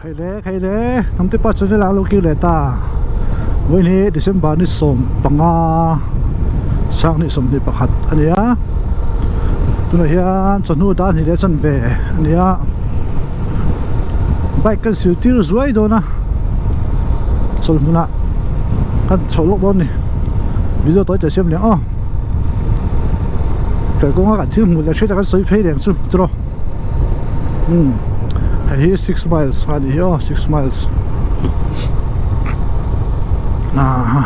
Khaile khaile hnamte pa channel ah lo kir leh ta vawiin hi December ni 15 sanghnih 21 a ni a tunah hian chawhnu dan hnih leh chanve a ni a bike kan sil tir zuai dawn a chawlhmunah kan chhoh lawk dawn a ni video tawi teh siam leh ang aw kalkawnga kan thil hmuh leh hriat a kan sawi phei reng chu tiraw. Umm hei hi six miles a nih hi aw six miles aha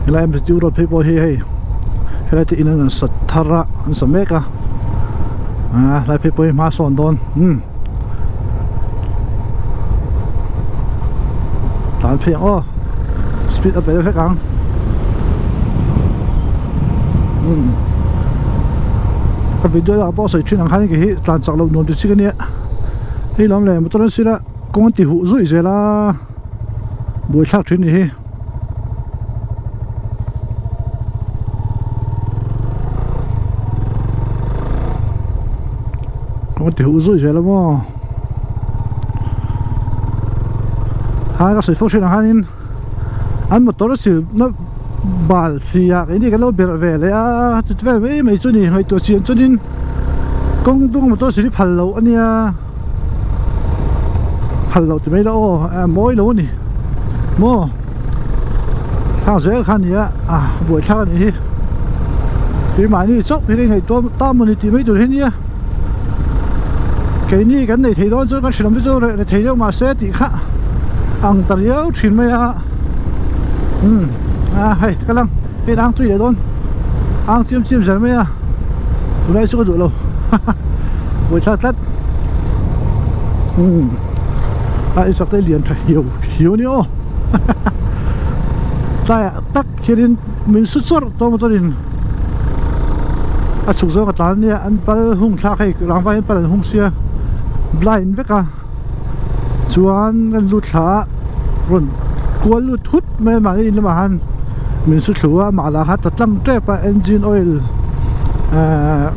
helai mzu road phei pawh hi hei helai te in an sa thar a an sa mek a ah helai phei pawh hi hma sawn dawn umm tlan phei ang aw speed up ve deuh hlek ang umm. A video ah pawh sawi thin ang khan hi tlan chak loh nuam ti chick ania hei lam leh motor an sila kawng an ti huh zuih zel a buai thlak thin ni hi. Kawng an ti huh zuih zel a maw ha ka sawi fo thin ang khanin. An motor silna bal thli ah keini kan lo berh ve leh a chut vel mai mai chu ni ngaihtuah chian chuanin kawng dung motor sil hi phal loh a nia phal loh ti mai la aw a mawi lo a ni maw hang zel kha a ni a ah buaithlak a nih hi keimahni chauh hi ka ingaihtuah ta maw ni tih mai tur hi a nia keini kan nei thei dawn chuan kan hrilh ang te chu reh thei deuh mahse tih kha ang ta riau thin mai a umm a hei ka lang hei ang tui leh dawn ang chiam chiam zel mai a tunlai chu ka duh lo haha buaithlak tlat umm a insak te lian tha hiau hiau a ni aw haha tlaiah tak hianin min su chawrh tawh motor in a chhuk zawng a tlan ania an pal hung thlak hei rangva hian pal an hung sia blind vek a chuan kan lut thla a rawn kual lut thut mai a mahni in lamah khan min su thlu a amah lah kha ta tlang tep a engine oil ahh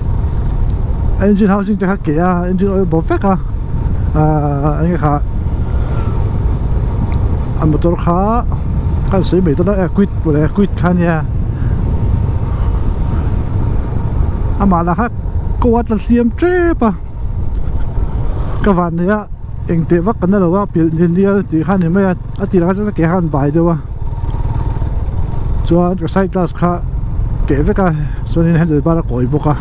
engine housing te kha keh a engine oil bo vek a ahh enge kha a motor kha a sawi mai dawn a quid pawh leh quid kha ania amah lah kha ko a tla hliam tep a. Ka van nei a eng teh vak kan la lo a pilh ni nial tih kha a ni mai a a tirah kha chuan ka ke kha an bai deuh a chuan ka side glass kha keh vek a chuanin handle bar a kawi bawk a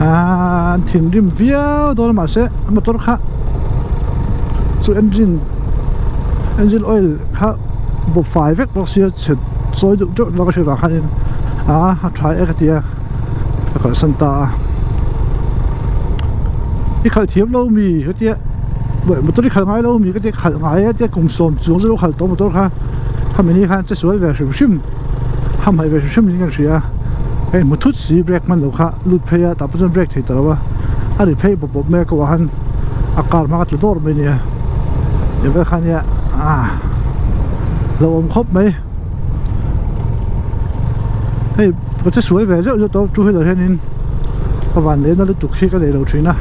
aaa an thinrim viau dawn a mahse a motor kha chu engine engine oil kha bawp fai vek bawk sia chhe chawi deuh deuh lawk a hriat vang khanin aa a tha e ka ti a. A kalsan ta a i khalh thiam lo mi ka tia motor i khalh ngai lo mi ka tia khalh ngai a tia kum sawm chuang chu lo khalh tawh motor kha khami ni khan che sual ve hrim hrim hamhaih ve hrim hrim niin kan hria a hei hmu thut si brake hman lo kha lut phei a tah pawh chuan brake thei ta lo a a ri phei bawp bawp mai a ko ah khan a car hmang a tla dawr mai a nia ti vel kha nia ah hlauhawm khawp mai. Hei ka che suai ve zeuh zeuh tawh two wheeler hianin ka van lehna lutuk hi ka nei lo thin a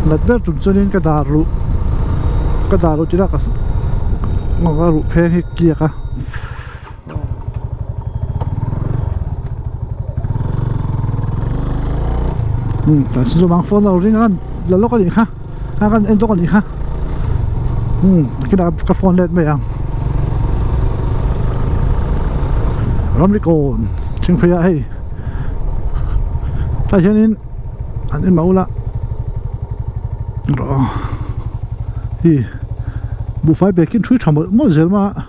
nat ber tum chuanin ka dar luh ka dar luh tih lah ka ruh pheng hi tliak a. Umm tah chu chuan phone a lo ring a la lawk a nih kha a kan en lawk a nih kha umm kinah ka phone let mai ang ramri kawn thingpui ah hei tah hianin an en mah ula rawh hi buhfai bag hi an ṭhui ṭha mawlh mawlh zel mai a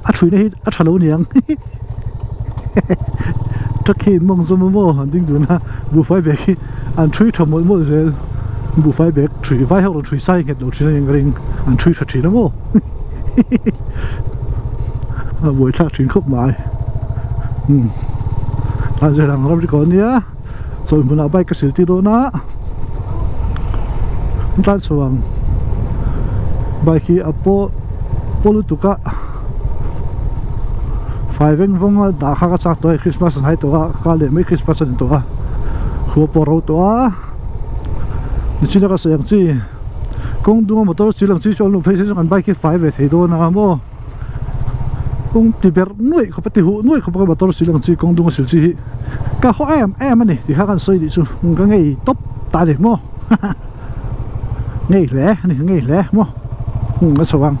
a ṭhuina hi a ṭha lo aniang truck hi in mawng zawm a maw an ding dun a buhfai bag hi an ṭhui ṭha mawlh mawlh zel buhfai bag ṭhui vai ho rawn ṭhui sai nghet lo ṭhin a ni ang ka ring an ṭhui ṭha ṭhin a maw a buaithlak ṭhin khawp mai umm a zir ang ram ri kaw ania chawlh hmunah bike ka sil tir dawn a an tlan chho ang bike hi a paw paw lutuk a fai veng vawng a dah kha ka chak tawh a hei christmas an hai tawh a ka leh mai christmas a ni tawh a khua pawh a ro tawh a nichina ka sawi ang chi. Kawng dunga motor sil ang chi chu an lo phei se chuan an bike hi fai ve thei dawn a maw kawng ti berh nuaih khawp a ti huh nuaih khawp a motor sil ang chi kawng dunga sil chi hi ka haw em em a ni tih kha kan sawi tih chu ka ngei tawp ta a ni maw ngei hle a ni ngei hle maw a chho ang.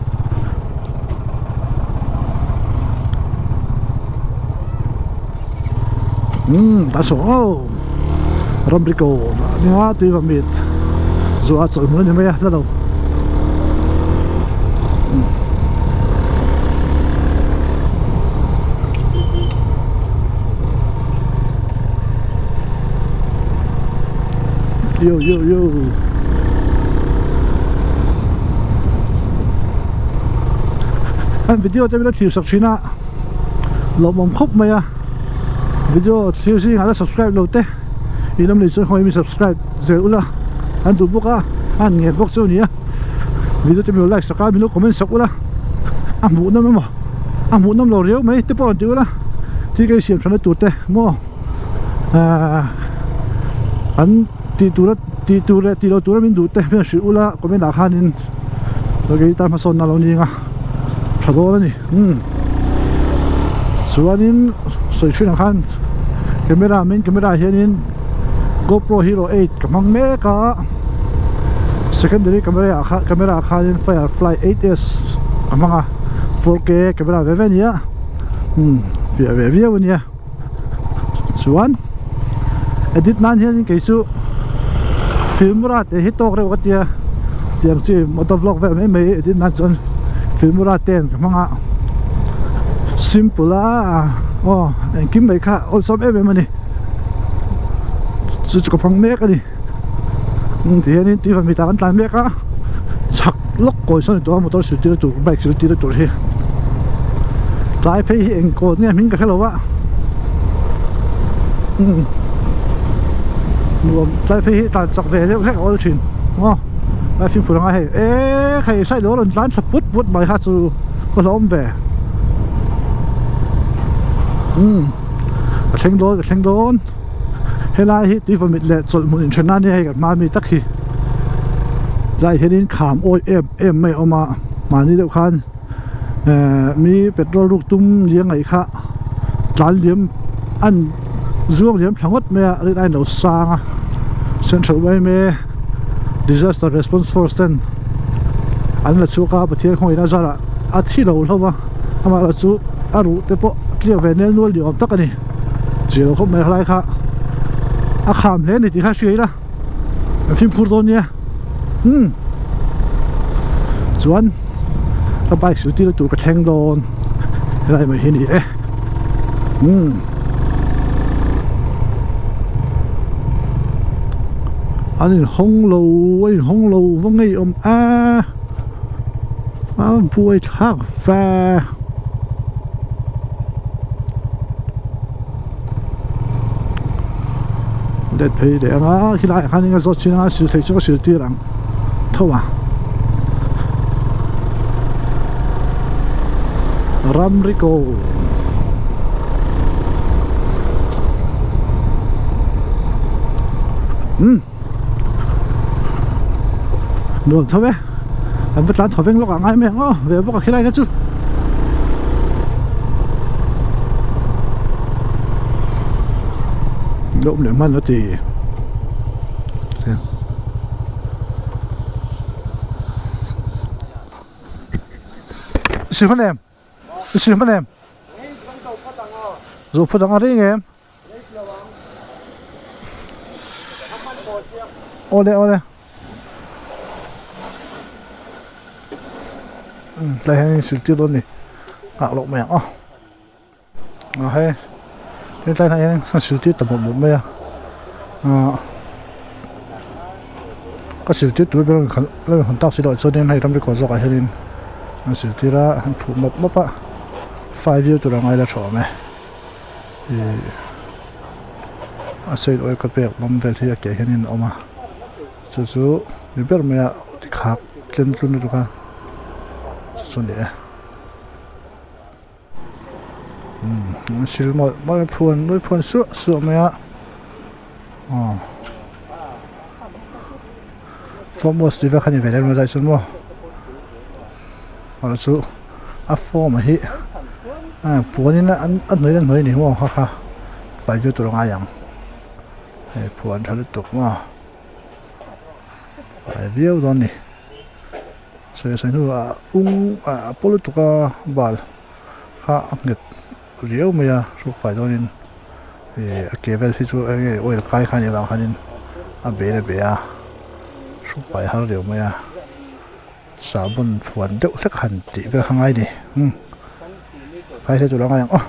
Umm ta chho aw ramri ko nia tui va mit zuah chawlh hmun a ni mai a hla lo. Yo yo yo. An video te min lo thlir sak thin a lawmawm khawp mai a video thlir zingah la subscribe lo te in awm leh chuan khawngaih mi subscribe zel ula an duh bawk a an ngen bawk chu a ni a video te min lo like sak a min lo comment sak ula a hmuh nawm emaw a hmuh nawm lo riau mai te pawh rawn ti ula thil ka insiam tha na tur te maw ahh an tih tura tih tur leh tih loh tura min duh te min hrilh ula comment ah khanin kei tan hmasawnna a lo ni ang a tha dawn a ni umm chuanin sawi thin ang khan camera main camera ah hianin gopro hero eight ka hmang mek a secondary camera ah khan camera ah khanin firefly 8s ka hmang a 4K camera ve ve a ni a umm fiah ve viau a nia. Chuan edit nan hianin kei chu filmura te hi tawk reuh ka tia tiang chi motor vlog vel mai mai edit nan chuan filmura ten ka hmang a simple a aw engkim mai kha awlsam em em a ni chu chu ka hmang mek a ni ti hianin tui van mitah kan tlan mek a chhak lawk kawi sawn a ni tawh a motor zirtir tur bike zirtir tur hi tlai phei hi eng kawn nge hming ka hre lo a nuam tlai phei hi tlan chak ve deuh hlek a awl thin maw a fimkhur anga hei eee hei side lo rawn tlan thla put put mai kha chu ka hlawm ve umm ka thleng dawn ka thleng dawn. Helai hi tui vawmit leh chawlh hmun inthen a nia hei kan hma mi tak hi tlaiah hianin kham awi em em mai a awm a mahni deuh khan ehh mi petrol ruk tum ni a ngaih kha tlan liam an zuang liam thla ngawt mai a rin aiin lo sang a central yma disaster response force ten an la chhuak a Pathian khawngaihna zarah a thi lo hlauh a amaherawhchu a ruh te pawh tliak ve nel nual ni awm tak a ni. Zir khawp mai helai kha a kham hle a ni tih kha hria ila an fimkhur dawn nia umm chuan ka bike sil tir tur ka thleng dawn helai mai hi a ni e umm an inhawng lo a inhawng lo va ngei awm a a buai thlak ve. Let phei leh ang a khilaiah khan a zawt chin anga sil thei chu ka sil tir ang tho a ramri ko umm nuam tho e an va tlan tho veng lawk ah ngai mai ang aw ve bawk a khilai kha chu. Lawm leh hman a ti Sir hman em Sir hman em Zo phawt ang a reng em Awle awle Tlai hian in zirtir dawn a ni nghah loh mai ang aw a hei hetlai ah hian a zirtir ta mawp mawp mai a ah ka zirtir tur ber a rawn hawn tak si loh chuanin hei ramri kaw zawkah hianin a zirtir a an phuh mawp mawp a fai viau tur a ngai la tha awm e ih a side oil ka pek bawm vel hi a ke hianin a awm a chu chu ni ber mai a tikhak tlem tlun lutuk a chu chu a ni e umm an sil mawlh mawlh a phuan mawi phuan suah suah mai a aw. Form wash tih vel kha ni ve lem lo daih chuan maw erawh chu a form a hi puanin a hnuai a hnuai a ni maw kha kha fai viau tur a ngai ang hei phuan tha lutuk maw fai viau dawn a ni sawi sawi hnu ah ung ah a paw lutuk a bal kha a nghet riau mai a hruk fai dawnin ih a ke vel hi chu eng nge oil kai kha a nih avang khanin a bel a be a hruk fai har riau mai a sahbawn phuan deuh hlek han tih vel kha ngai a ni umm fai hle tur a ngai ang aw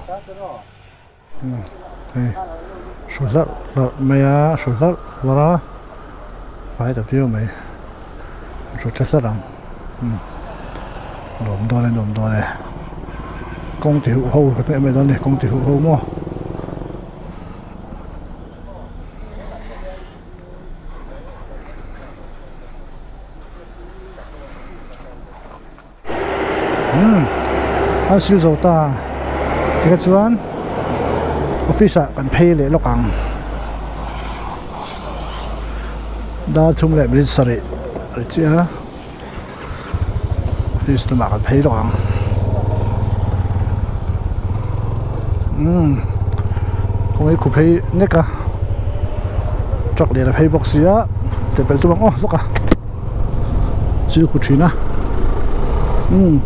umm hei hru hlarh hlarh mai a hru hlarh hlarh a fai ta viau mai hru tle hlarh ang umm nuam dawn e nuam dawn e kawng ti huh ho ka hmeh mai dawn a ni kawng ti huh ho maw. Umm an sil zo ta tikha chuan office ah kan phei leh lawk ang dar thum leh minute sarih a ri chiah a office lamah kan phei lawk ang umm kawng hi khu phei nek a truck lian a phei bawk si a tepel tum ang aw lawk a. Chu khu thin a umm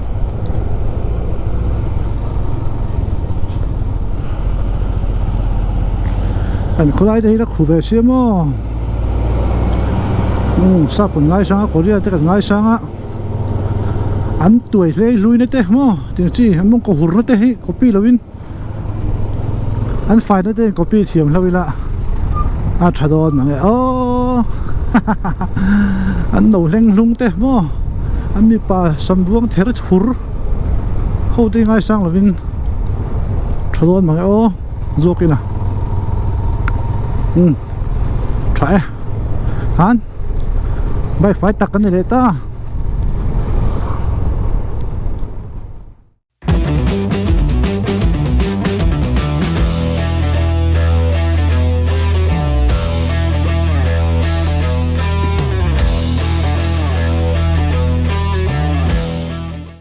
kan khawlai te hi la khu ve sia maw umm sap kan ngaisang a korea te kan ngaisang a an tuai hlei hlui na te maw tiang chi an mawngkaw hur na te hi copy lo in an fai na te in copy thiam hlo ila a tha dawn mang e aww an no hleng hlung te maw an mipa sam buang ther thur ho te ngaisang lovin tha dawn mang e aw zawk ila umm tha e han bike fai tak kan ni leh ta.